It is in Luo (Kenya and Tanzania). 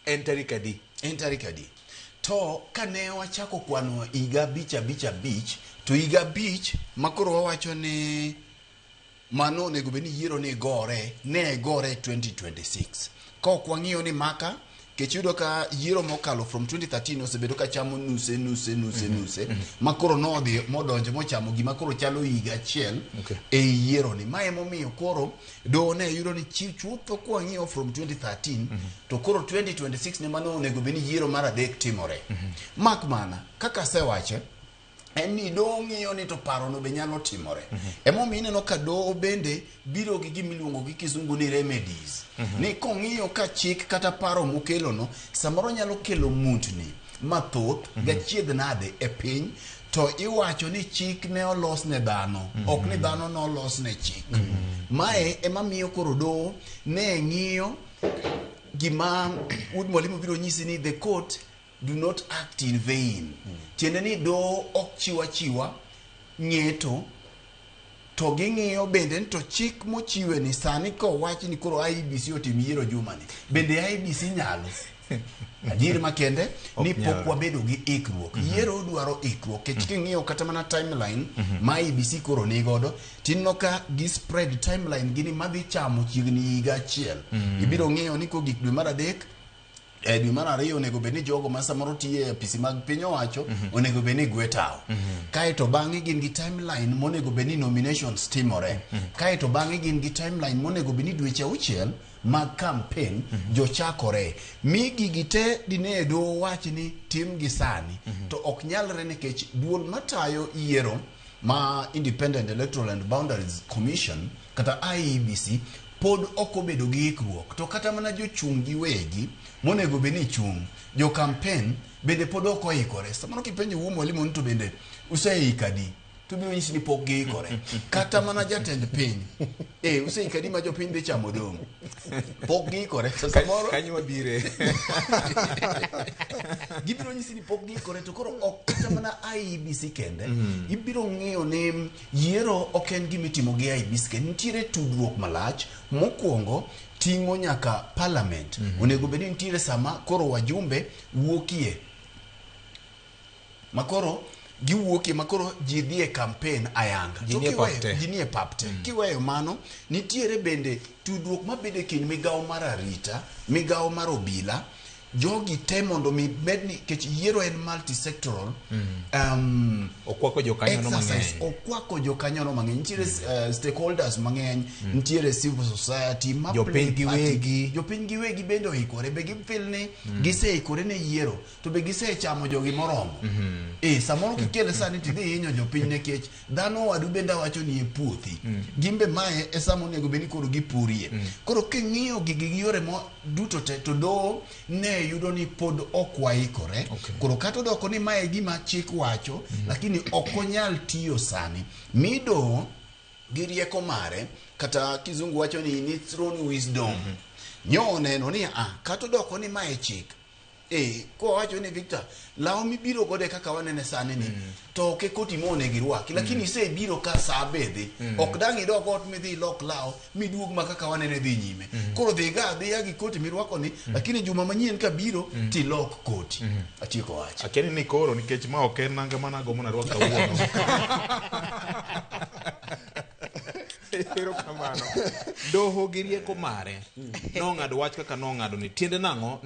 En tarik adi? En tarik adi? To kane wachako kwano higa abich abich abich, to higa abich makoro wawacho ni mano onego bed ni yiero ni gore, ne gore 2026. Ka ok wang'iyo ni maka, kech iyudo ka yiero mokalo from 2013 osebedo ka chamo nuse nuse nuse nuse ma koro nodhi modonjo mochamo gima koro chalo higa achiel ei yiero ni. Ma emomiyo koro doho ne yudo ni chutho kwang'iyo from 2013 to koro 2026 ne mano onego bed ni yiero mar adek timore. Mak mana kaka asewache en ni doho ng'iyo ni to parono be nyalo timore. Emomiyo ineno ka doho bende biro gi gimiluongo gi kizungu ni remedies. Ni kong'iyo ka chik kata paro mokelono samoro nyalo kelo muntni mathoth gachiedh nade e piny, to iwacho ni chik ne olos ne dhano, ok ni dhano nolos ne chik. Mae ema miyo koro doho ne ng'iyo gima Wuod Mwalimu biro nyisi ni the court do not act in vain. Tiende ni doho ok chiw achiwa ng'eto, to ging'iyo bende ni to chik mochiwe ni sani kowach ni koro IEBC otim yiero jumani, bende IEBC nyalo? Adier makende ni pok wabedo gi ikruok. Yiero dwaro ikruok. Kech king'iyo kata mana timeline ma IEBC koro nigodo, tineno ka gi spread timeline gini madhi chamo chiegni higa achiel. Ibiro ng'iyo ni kogik dwe mar adek, dwe mar ariyo onego bed ni jogo ma samoro tiyo e apisi mag piny owacho onego bed ni gwe tawo. Kaeto bang'e gin gi timeline monego bed ni nominations timore. Kaeto bang'e gin gi timeline monego bed ni dweche auchiel mag campaign jochakore. Mi gigi te dine doho wach ni tim gi sani, to ok nyalre nikech duol matayo yiero ma Independent Electoral and Boundaries Commission kata IEBC pod ok obedo gi ikruok, to kata mana jochung' giwegi monego bed ni chung', jo campaign bende pod ok oikore. Samoro kipenjo wuo mwalimu ni to bende useiko adi, to biro nyisi ni pok giikore. Kata mana jatend piny, useiko adi ma jopiny dhi chamo dong', pok giikore. To samoro Kanyo wabire. Gibiro nyisi ni pok giikore, to koro ok kata mana IEBC kende. Ibiro ng'iyo ni yiero ok en gima itimo gi IEBC kende, nitiere tudruok malach. Mokwongo ting'o nyaka parliament. Onego bed ni nitiere sama koro wajumbe wuokie, makoro giwuokie, makoro ji dhi e campaign ayanga. Ji nie pap te. Ji nie pap te. Kiweyo mano, nitiere bende tudruok mabedo e kind migawo mar arita, migawo mar obila, jogi te mondo mi med ni kech yiero en multisectoral Okwako jokanyono exercise. mang'eny. Okwako jokanyono mang'eny. Nitiere stakeholders mang'eny, nitiere civil society ma Jopiny play giwegi. party. Jopiny giwegi bende oikore, be gifeel ni giseikore ne yiero, to be gisechamo jogi moromo. Samoro kikele sani tidhi hinyo jopiny nikech dhano wadu bende awacho ni e puothi. Gimbe mae e sama onego bed ni koro gipurie. Koro king'iyo gigi gi yore mo duto te, to doho ne yudo ni pod ok waikore. Koro kata odoko ni mae e gima chik wacho, lakini ok onyal tiyo sani. Mi doho gi rieko mare, kata kizungu wacho ni in its own wisdom, nyo oneno ni kata odoko ni mae chik, kowacho ni Victor, law mibiro godo kaka wanene sani ni, to ok e koti ma onego irwaki, lakini isebiro ka sa bedhi, ok dang' idog ot midhi ilok law miduog ma kaka wanene dhi nyime. Koro dhi ga adhiya gi koti mirwako ni, lakini juma manyien ka biro tilok koti. Atieko wach. Akia ni koro nikech ma ok en nanga mana agombo narwak kawuono. Erokamano. Doho gi rieko mare nong'ado wach kaka nong'ado ni tiende nang'o?